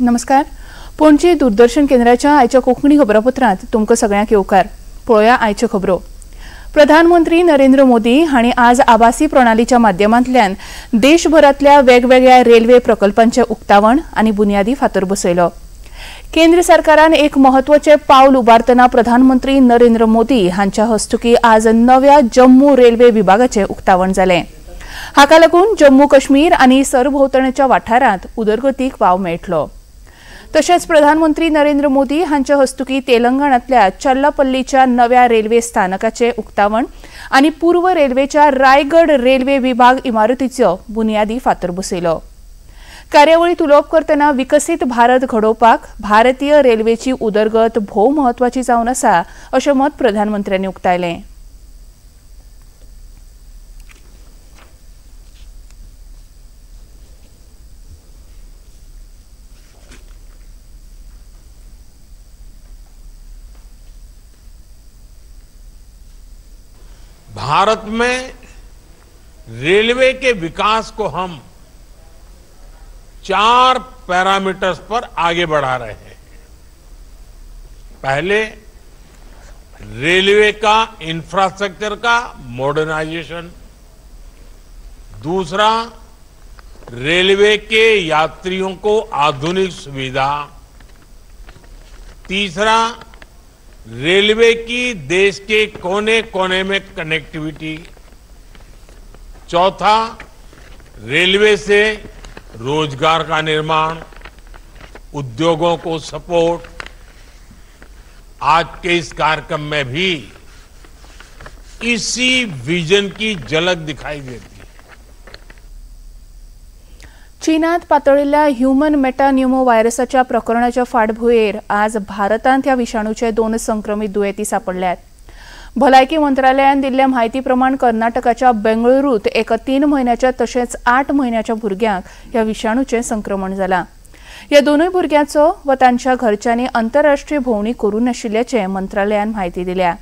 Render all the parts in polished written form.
नमस्कार, पणजी दूरदर्शन केंद्राच्या आयच्या कोंकणी खबरापत्रांत तुमकां सगळ्यांक येवकार. पळोवया आयच्यो खबरो. प्रधानमंत्री नरेंद्र मोदी हांणी आज आभासी प्रणालीच्या माध्यमांतल्यान देशभरांतल्या वेगवेगळ्या रेल्वे प्रकल्पांचें उक्तावण आनी बुन्यादी फातर बसयलो. केंद्र सरकारान एक म्हत्वाचें पावल उबारतना प्रधानमंत्री नरेंद्र मोदी हांच्या हस्तुकीं आज नव्या जम्मू रेल्वे विभागाचें उक्तावण जालें. हाका लागून जम्मू काश्मीर आनी सरभोंवतणच्या वाठारांत उदरगतीक वाव मेळटलो. तशेंच प्रधानमंत्री नरेंद्र मोदी हांच्या हस्तुकीं तेलंगणांतल्या चल्लापल्लीच्या नव्या रेल्वे स्थानकाचें उक्तावण आनी पूर्व रेल्वेच्या रायगड रेल्वे विभाग इमारतीचो बुन्यादी फातर बसयलो. कार्यावळींत उलोवप करतना विकसीत भारत घडोवपाक भारतीय रेल्वेची उदरगत भोव म्हत्वाची जावन आसा अशें मत प्रधानमंत्र्यांनी उक्तायलें. भारत में रेलवे के विकास को हम 4 पैरामीटर्स पर आगे बढ़ा रहे हैं। पहले, रेलवे का इंफ्रास्ट्रक्चर का मॉडर्नाइजेशन। दूसरा, रेलवे के यात्रियों को आधुनिक सुविधा। तीसरा, रेलवे की देश के कोने कोने में कनेक्टिविटी। चौथा, रेलवे से रोजगार का निर्माण, उद्योगों को सपोर्ट। आज के इस कार्यक्रम में भी इसी विजन की झलक दिखाई देती है. चीनात पातळिल्ल्या ह्युमन मेटान्युमो व्हायरसाच्या प्रकरणाच्या फाटभुंयेर आज भारतांत ह्या विशाणूचे 2 संक्रमीत दुयेंती सांपडल्यात. भलायकी मंत्रालयान दिल्ल्या म्हायती प्रमाण कर्नाटकाच्या बेंगळुरूत एका 3 म्हयन्याच्या तशेंच 8 म्हयन्याच्या भुरग्यांक ह्या विशाणूचें संक्रमण जालां. ह्या दोनूय भुरग्यांचो वा तांच्या घरच्यांनी आंतरराष्ट्रीय भोंवडी करूं नाशिल्ल्याचें मंत्रालयान म्हायती दिल्या.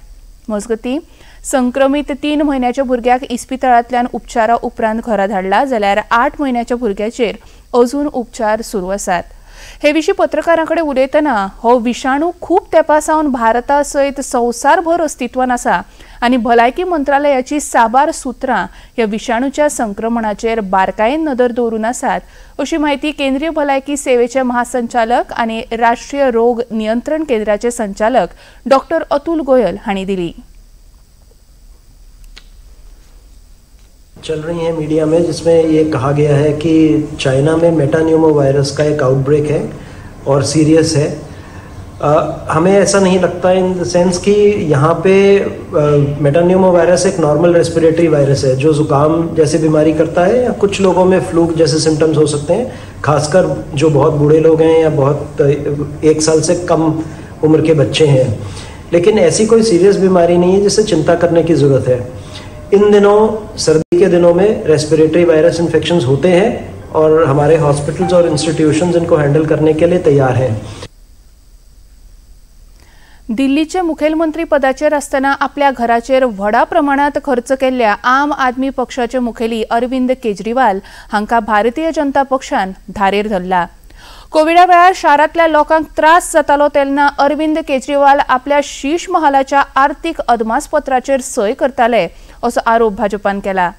मजगतीं, संक्रमीत 3 म्हयन्याच्या भुरग्याक इस्पितळांतल्यान उपचारा उपरांत घरा धाडला जाल्यार 8 म्हयन्याच्या भुरग्याचेर अजून उपचार सुरू आसात. हे विशीं पत्रकारां कडेन उलयतना हो विशाणू खूब तेंपा सावन भारता सयत संवसारभर अस्तित्वान आसा आनी भलायकी मंत्रालयाची साबार सुत्रां ह्या विशाणूच्या संक्रमणाचेर बारकायेन नदर दवरून आसात अशी म्हायती केंद्रीय भलायकी सेवेचे महासंचालक आनी राष्ट्रीय रोग नियंत्रण केंद्राचे संचालक डॉक्टर अतुल गोयल हांणी दिली. चल रही है मीडिया में, जिसमें ये कहा गया है कि चाइना में मेटान्यूमो वायरस का एक आउटब्रेक है और सीरियस है। हमें ऐसा नहीं लगता इन the sense कि यहाँ पे मेटान्यूमो वायरस एक नॉर्मल रेस्पिरेटरी वायरस है जो ज़ुकाम जैसी बीमारी करता है या कुछ लोगों में फ्लू जैसे सिम्टम्स हो सकते हैं, खासकर जो बहुत बूढ़े लोग हैं या बहुत 1 साल से कम उम्र के बच्चे हैं। लेकिन ऐसी कोई सीरियस बीमारी नहीं है जिससे चिंता करने की ज़रूरत है। इन दिनों सर्दी के दिनों में रेस्पिरेटरी वायरस इन्फेक्शंस होते हैं और हमारे हॉस्पिटल्स और इंस्टीट्यूशंस इनको हैंडल करने के लिए तैयार हैं। दिल्लीचे मुखेलमंत्री पदाचेर आसतना आपल्या घराचेर व्हडा प्रमाणात खर्च केल्ल्या आम आदमी पक्षाचे मुखेली अरविंद केजरीवाल हांकां भारतीय जनता पक्षान धारेर धरला. कोविडा वेळार शारांतल्या लोकांक त्रास जातालो तेन्ना अरविंद केजरीवाल आपल्या शीश महालाच्या आर्थिक अदमासपत्राचेर सय करताले असो आरोप भाजपान केला.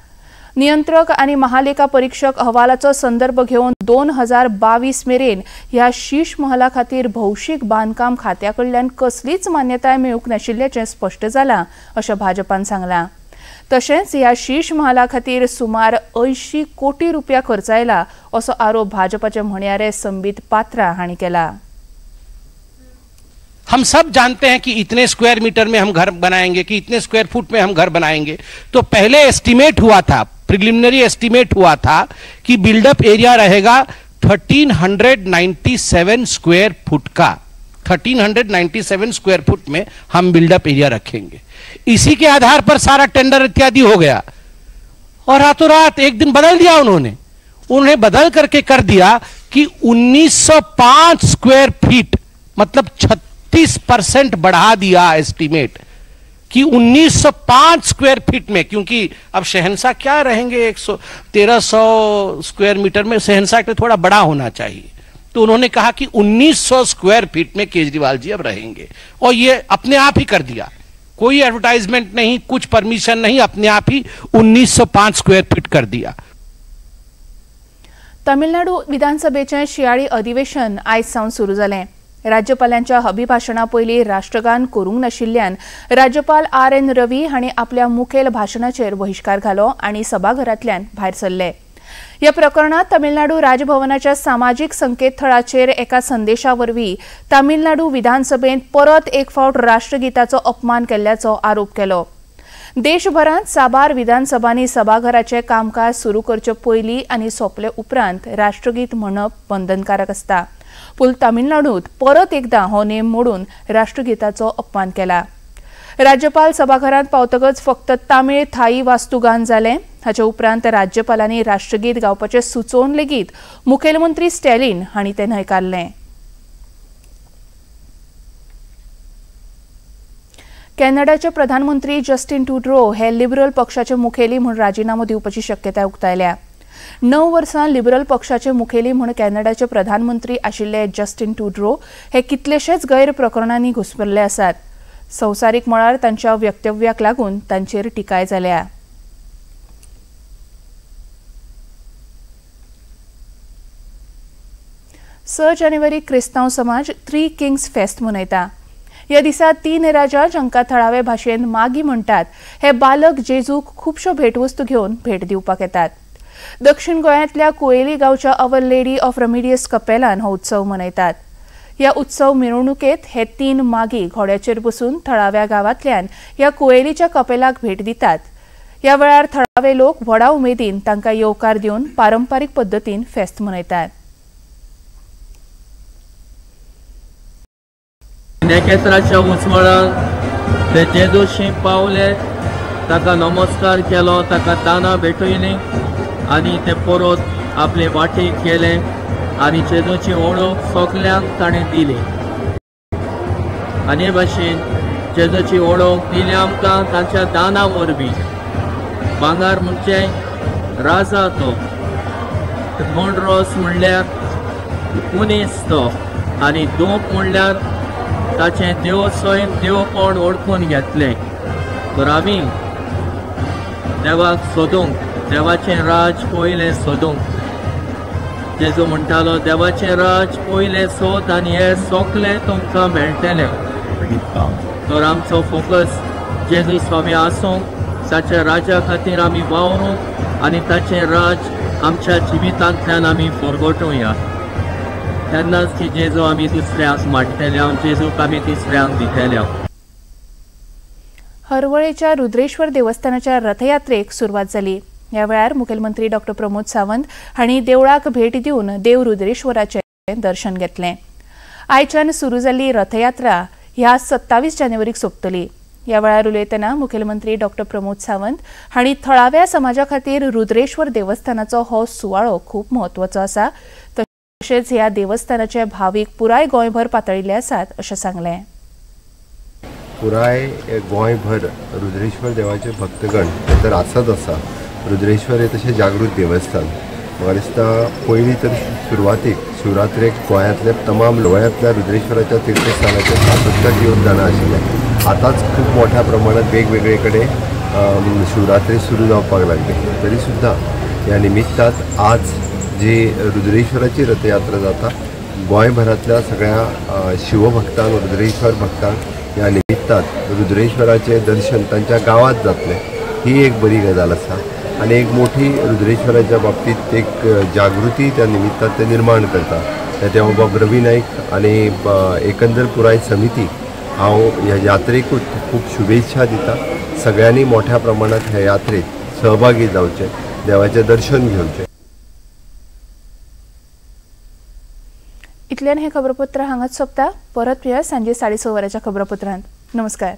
नियंत्रक आनी महालेखा परीक्षक अहवालाचो संदर्भ घेवन 2022 मेरेन ह्या शीश महला खातीर भौशीक बांदकाम खात्या कडल्यान कसलीच मान्यताय मेळूंक नाशिल्ल्याचें स्पश्ट जालां अशें भाजपान सांगलां. तशेंच ह्या शीश महला खातीर सुमार 80 कोटी रुपया खर्च आयला असो आरोप भाजपाचे म्हणयारे संबित पात्रा हांणी केला. हम सब जानते हैं कि इतने स्क्वायर मीटर में हम घर बनाएंगे, कि इतने स्क्वायर फुट में हम घर बनाएंगे। तो पहले एस्टीमेट हुआ था, प्रिलिमिनरी एस्टीमेट हुआ था कि बिल्डअप एरिया रहेगा 1397 स्क्वायर फुट का। 1397 स्क्वायर फुट में हम बिल्डअप एरिया रखेंगे। इसी के आधार पर सारा टेंडर इत्यादि हो गया और रातों रात एक दिन बदल दिया उन्होंने। उन्होंने बदल करके कर दिया कि 1905 स्क्वायर फीट, मतलब 36% बढ़ा दिया एस्टीमेट कि 1905 स्क्वायर फीट में, क्योंकि अब शहंशाह क्या रहेंगे 1300 स्क्वायर मीटर में, शहंशाह के थोड़ा बड़ा होना चाहिए। तो उन्होंने कहा कि 1900 स्क्वायर फीट में केजरीवाल जी अब रहेंगे, और ये अपने आप ही कर दिया, कोई एडवर्टाइजमेंट नहीं, कुछ परमिशन नहीं, अपने आप ही 1905 स्क्वायर फीट कर दिया। तमिळनाडू विधानसभेचें शियाळी अधिवेशन आयज सावन सुरू जालें। राज्यपालांच्या अभिभाशणा पयलीं राष्ट्रगान करूंक नाशिल्ल्यान राज्यपाल आर.एन. रवी हांणी आपल्या मुखेल भाशणाचेर बहिश्कार घालो आनी सभाघरांतल्यान भायर सरले। ह्या प्रकरणांत तमिळनाडू राजभवनाच्या सामाजीक संकेतथळाचेर एका संदेशा वरवीं तमिळनाडू विधानसभेंत परत एक फावट राष्ट्रगीताचो अपमान केल्ल्याचो आरोप केलो। देशभरांत साबार विधानसभांनी सभाघराचें कामकाज सुरू करचे पयलीं आनी सोंपले उपरांत राष्ट्रगीत म्हणप बंधनकारक आसता। पूण तमिळनाडूंत परत एकदां हो नेम मोडून राष्ट्रगीताचो अपमान केला। राज्यपाल सभाघरांत पावतकच फक्त तामीळ थाई वास्तुगान जालें। हाचे उपरांत राज्यपालांनी राष्ट्रगीत गावपाचें सुचोवन लेगीत मुखेलमंत्री स्टॅलिन हांणी तें न्हयकारलें। कॅनडाचे प्रधानमंत्री जस्टीन ट्रुडो हे लिबरल पक्षाचे मुखेली म्हूण राजिनामो दिवपाची शक्यताय उक्तायल्या। 9 वर्सां लिबरल पक्षाचे मुखेली म्हूण कॅनडाचे प्रधानमंत्री आशिल्ले जस्टीन ट्रुडो हे कितलेशेच गैर प्रकरणांनी घुस्पल्ले आसात। संवसारीक मळार तांच्या वक्तव्याक लागून तांचेर टिकाय जाल्या। स जानेवारी क्रिस्तांव समाज थ्री किंग्स फेस्त मनयता। ह्या दिसा 3 राजा जांकां थळावे भाशेन मागी म्हणटात हे बालक जेजूक खुबश्यो भेटवस्तू घेवन भेट दिवपाक येतात। दक्षिण गोंयांतल्या कुएली गांवच्या our lady of remedies कपेलान हो उत्सव मनयतात। ह्या उत्सव मिरवणुकेत हे 3 मागी घोड्याचेर बसून थळाव्या गांवांतल्यान ह्या कुएलीच्या कपेलाक भेट दितात। ह्या वेळार थळावे लोक व्हडा उमेदीन तांकां येवकार दिवन पारंपारीक पद्दतीन फेस्त मनयतात। नखेत्राच्या उजवाडान ते जेजूशी पावले, ताका नमस्कार केलो, ताका दानां भेटयली आनी ते परत आपले वाटेक गेले आनी जेजूची वळख सगल्यांक ताणें दिली। आनी हे भाशेन जेजूची वळख दिली आमकां तांच्या दानां वरवीं। भांगर म्हणजे राजा तो, गोंडरोस म्हणल्यार मनीस तो, आनी धूप म्हणल्यार ताचें देव सैम देवपण वळखून घेतलें। तर आमी देवाक सोदूंक, देवाचें राज पयलें सोदूंक। जेजू म्हणटालो देवाचें राज पयलें सोद आनी हें सगळें तुमकां मेळटलें। तर आमचो फोकस जेजू स्वामी आसूंक, ताच्या राजा खातीर आमी वावरूंक आनी ताचें राज आमच्या जिवितांतल्यान आमी फरगटुया। तेन्नाच की जेजू आमी दुसऱ्यांक मांडटले, जेजूक आमी तिसऱ्यांक दितले। हरवळेच्या रुद्रेश्वर देवस्थानाच्या रथयात्रेक सुरवात जाली। ह्या वेळार मुखेलमंत्री डॉ प्रमोद सावंत हांणी देवळाक भेट दिवन देव रुद्रेश्वराचें दर्शन घेतलें। आयच्यान सुरू जाल्ली रथयात्रा ह्या 27 जानेवारीक सोंपतली। ह्या वेळार उलयतना मुखेलमंत्री डॉ प्रमोद सावंत हांणी थळाव्या समाजा खातीर रुद्रेश्वर देवस्थानाचो हो सुवाळो खूब म्हत्वाचो आसा, तशेंच ह्या देवस्थानाचे भावीक पुराय गोंयभर पातळिल्ले आसात अशें सांगलें। पुराय गोंयभर रुद्रेश्वर देवाचे भक्तगण हे तर आसाच आसा। रुद्रेश्वर हे तशें जागृत देवस्थान। म्हाका दिसता पयलीं तर सुरवातीक शिवरात्रेक गोंयांतले तमाम गोंयांतल्या रुद्रेश्वराच्या तीर्थस्थानाचे सातत्यान योगदान आशिल्लें। आतांच खूब मोठ्या प्रमाणात वेगवेगळे कडेन शिवरात्री सुरू जावपाक लागली, तरी सुद्दां ह्या निमित्तान आज जी रुद्रेश्वराची रथयात्रा जाता गोंयभरांतल्या सगळ्या शिवभक्तांक, रुद्रेश्वर भक्तांक ह्या निमित्तान रुद्रेश्वराचें दर्शन तांच्या गांवांत जातलें ही एक बरी गजाल आसा आनी एक मोठी रुद्रेश्वराच्या बाबतींत एक जागृती त्या निमित्तान ते निर्माण करता। देवबाब रवी नायक आनी एकंदर पुराय समिती हांव ह्या यात्रेकूच खूब शुभेच्छा दिता। सगळ्यांनी मोठ्या प्रमाणात ह्या यात्रेत सहभागी जावचें, देवाचें दर्शन घेवचें। इतल्यान हें खबरपत्र हांगाच सोंपता। परत मेळया सांजे 6:30 वरांच्या खबरपत्रांत। नमस्कार।